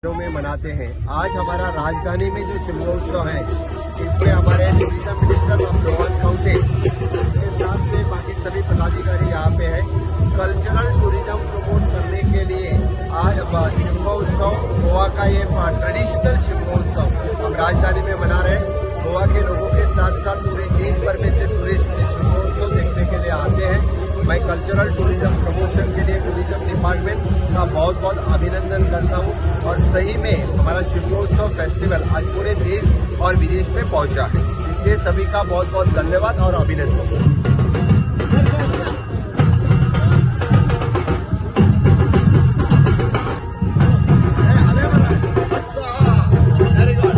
में मनाते हैं। आज हमारा राजधानी में जो शिमगोत्सव है, इसमें हमारे टूरिज्म मिनिस्टर रोहन खंवटे, इसके साथ में बाकी सभी पदाधिकारी यहाँ पे हैं। कल्चरल टूरिज्म प्रमोट करने के लिए आज शिमगोत्सव, गोवा का ये ट्रेडिशनल शिमगोत्सव हम राजधानी में मना रहे हैं। गोवा के लोगों के साथ साथ पूरे देश भर में से टूरिस्ट शिमगोत्सव देखने के लिए आते हैं। मैं कल्चरल टूरिज्म प्रमोशन के लिए टूरिज्म डिपार्टमेंट का बहुत बहुत अभिनंदन करता हूं और सही में हमारा शिमगोत्सव फेस्टिवल आज पूरे देश और विदेश में पहुंचा है। इसलिए सभी का बहुत बहुत धन्यवाद और अभिनंदन। Very good.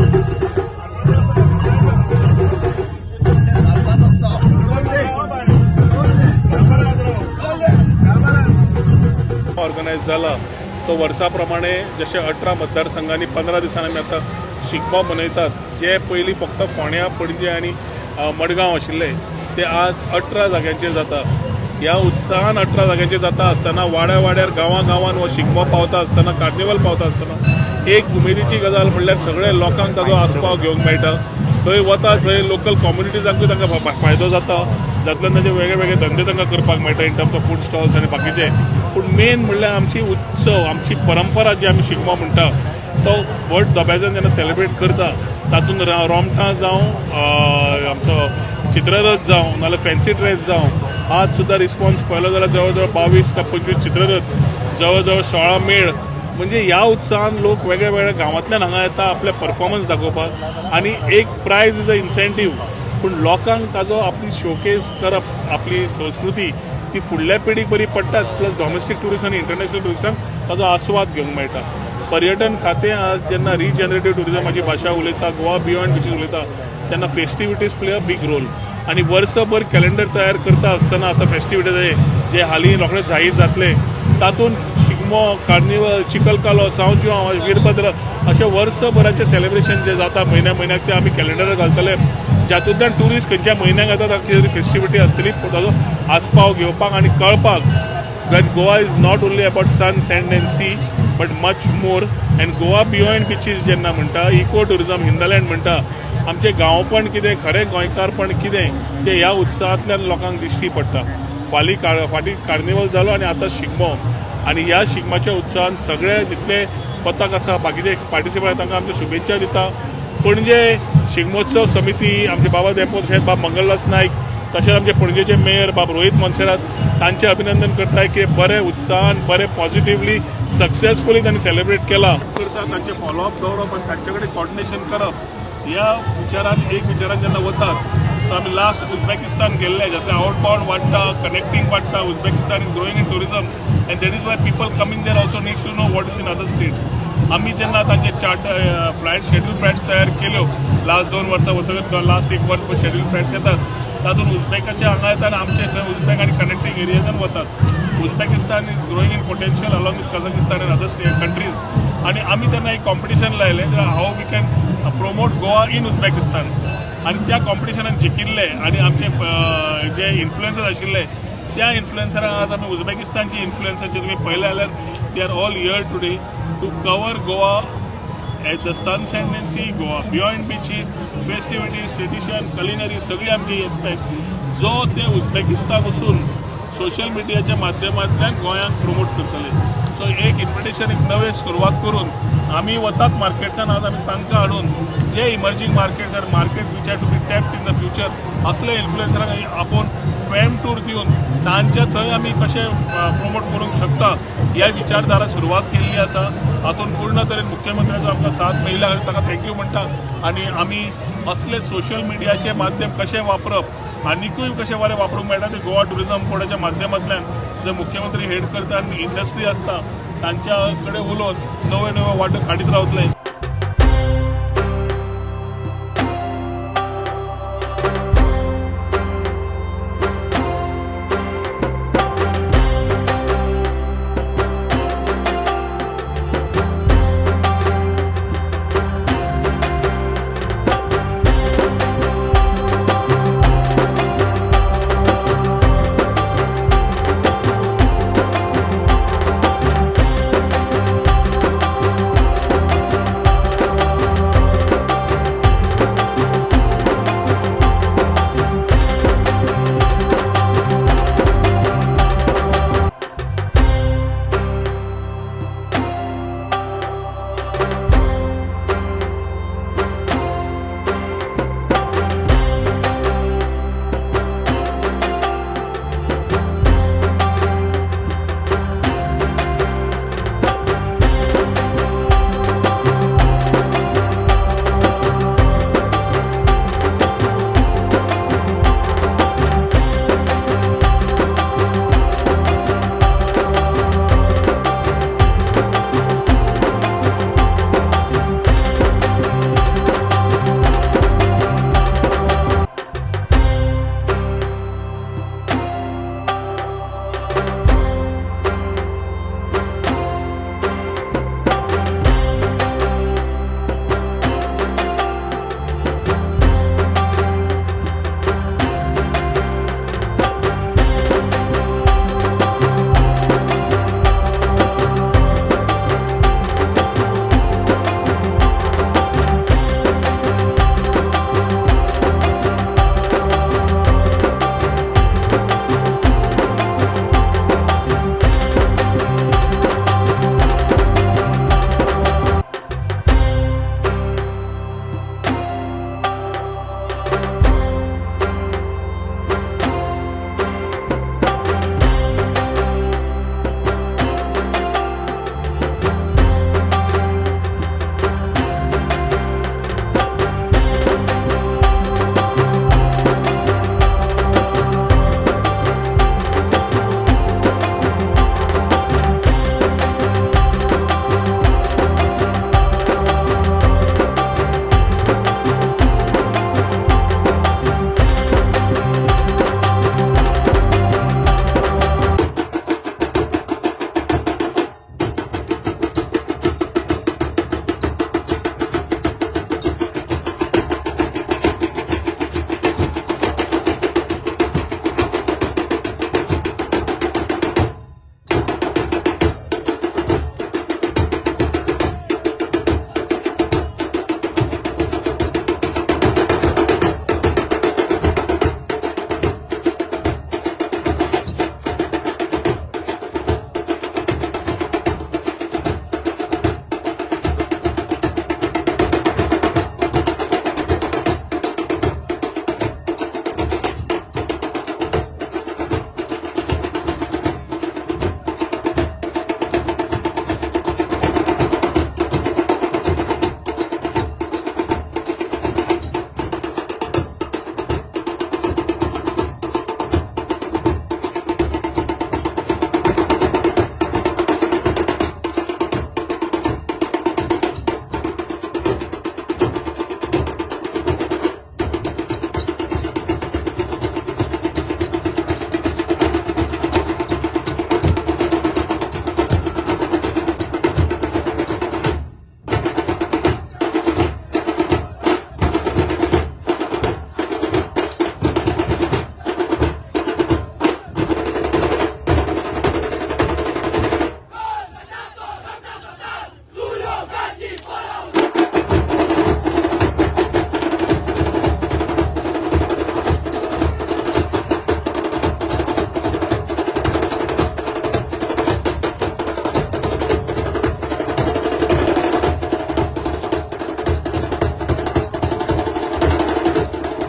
Organise जाला तो वर्सा प्रमाणे जशे 18 मतदारसंघांनी 15 दिसांनी आमी आतां शिगमो मनयतात, जे पयलीं फक्त फोंड्या, पणजे आनी मडगांव आशिल्ले, ते आज 18 जाग्यांचेर जाता. ह्या उत्साहान 18 जाग्यांचेर जाता आसतना, वाड्या वाड्यार, गांवां गांवान हो शिगमो पावता आसतना, कार्निवल पावता आसतना, एक उमेदीची गजाल म्हणल्यार सगळे लोकांक ताजो आस्पाव घेवंक मेळटा. थंय वता थंय लोकल कम्युनिटीजांकूय तांकां फायदो जाता, जातल्यान तांचे वेगळे वेगळे धंदे तांकां करपाक मेळटा in terms of food stalls आनी बाकीचे. पूण मेन म्हणल्यार आमची उत्सव, आमची परंपरा जी आमी शिगमो म्हणटा, तो व्हड दबाज्यान जेन्ना सेलिब्रेट करता, तातूंत रोमटां जावं, आमचो चित्ररथ जावं, नाजाल्यार फॅन्सी ड्रेस जावं, आज सुद्दां रिस्पॉन्स पळयलो जाल्यार जवळ जवळ 22 काय 25 चित्ररथ, जवळ जवळ 16 मेळ. म्हणजे ह्या उत्साहान लोक वेगळ्या वेगळ्या गांवांतल्यान हांगा येता आपले परफॉर्मन्स दाखोवपाक आनी एक प्रायज is a incentive, पूण लोकांक ताजो आपली शोकेस करप, आपली संस्कृती ती फुडल्या पिढीक बरी पडटाच, प्लस डॉमेस्टीक ट्युरिस्ट आनी इंटरनॅशनल ट्युरिस्टांक ताजो आस्वाद घेवंक मेळटा. पर्यटन खातें आज जेन्ना रिजनरेटीव ट्युरिजमाची भाशा उलयता, गोवा बियॉन्ड बिचीस उलयता, तेन्ना festivities play a big role. आनी वर्सभर कॅलेंडर तयार करता आसतना आतां फेस्टिविटीज जे हालीं रोखडे जाहीर जातले, तातूंत शिगमो, कार्निवल, चिखलकालो, सांव जुआंव, वीरभद्र अशें वर्सभराचें सेलिब्रेशन जे जाता म्हयन्या म्हयन्याक, ते आमी कॅलेंडरार घालतले, जातूंतल्यान ट्युरिस्ट खंयच्या म्हयन्याक येता ताका कितें तरी फेस्टिविटी आसतली ताजो आस्पाव घेवपाक आनी कळपाक that Goa is not only about sun, sand and sea, but much more. And Goa beyond beaches जेन्ना म्हणटा, इको टुरिझम, हिंदलँड म्हणटा, आमचें गांवपण कितें, खरें गोंयकारपण कितें, तें ह्या उत्साहांतल्यान लोकांक दिश्टी पडटा. फालीं फाटीं कार्निवल जालो आनी आतां शिगमो आनी ह्या शिगम्याच्या उत्साहान सगळे जितले पथक आसा, बाकीचे पार्टिसिपंट, तांकां आमच्यो शुभेच्छा दिता. पणजे शिगमोत्सव समिती, आमचे बाबा धेंपो तशेंच बाब मंगलदास नायक, तशेंच आमचे पणजेचे मेयर बाब रोहीत मोन्सेरात, तांचें अभिनंदन करता की बरे उत्साहान, बरे पॉझिटिवली, सक्सेसफुली तांणी सेलिब्रेट केला. करता तांचे फॉलोअप दवरप आनी तांचे कडेन कॉर्डिनेशन करप, ह्या विचारान, एक विचारान जेन्ना वतात, तर आमी लास्ट उझबेकिस्तान गेल्ले, जातले आवटबाउंड वाडटा, कनेक्टींग वाडटा. Uzbekistan is growing in tourism and that is why people coming there also need to know what is in other states. आमी जेन्ना तांचे चार्ट फ्लायट, शेड्यूल फ्लायट्स तयार केल्यो लास्ट 2 वर्सां वतकच, लास्ट एक वर्स शेड्यूल फ्लायट्स येतात, तातूंत उझबेकाचे हांगा येता आनी आमचे थंय उझबेक आनी कनेक्टींग एरियाजान वतात. Uzbekistan is growing in potential along with Kazakhstan and other state countries. आनी आमी तेन्ना एक कॉम्पिटिशन लायलें, how we can promote Goa in Uzbekistan. आनी त्या कॉम्पिटिशनान जिखिल्ले आनी आमचे जे इन्फ्लुएन्सर्स आशिल्ले, त्या इन्फ्लुएन्सरांक आज आमी उझबेकिस्तानची इन्फ्लुएन्सर जे तुमी पळयले जाल्यार, they are all here today to cover Goa as the sun, sand and sea, Goa beyond beaches, festivities, tradition, culinary, सगळी आमची एस्पेक्ट जो ते उझबेकिस्तान वचून सोशल मिडियाच्या माध्यमांतल्यान गोंयांक प्रमोट करतले. सो एक इन्विटेशन, एक नवें सुरवात करून आमी वतात मार्केट्सान. आज आमी तांकां हाडून जे इमर्जींग मार्केट्स आनी markets which are to be tapped in the future, असले इन्फ्लुएन्सरांक आपोवन फॅम टूर दिवन तांच्या थंय आमी कशें प्रमोट करूंक शकता, ह्या विचारधारा सुरवात केल्ली आसा. हातूंत पूर्ण तरेन मुख्यमंत्र्याचो आमकां साथ मेळिल्ल्या खातीर ताका thank you म्हणटा. आनी आमी असले सोशल मिडियाचे माध्यम कशें वापरप, आनिकूय कशें बरें वापरूंक मेळटा, ते गोवा टुरिझम बोर्डाच्या माध्यमांतल्यान जे मुख्यमंत्री हेड करता आनी इंडस्ट्री आसता, तांच्या कडेन उलोवन नव्यो नव्यो वाटो काडीत रावतले.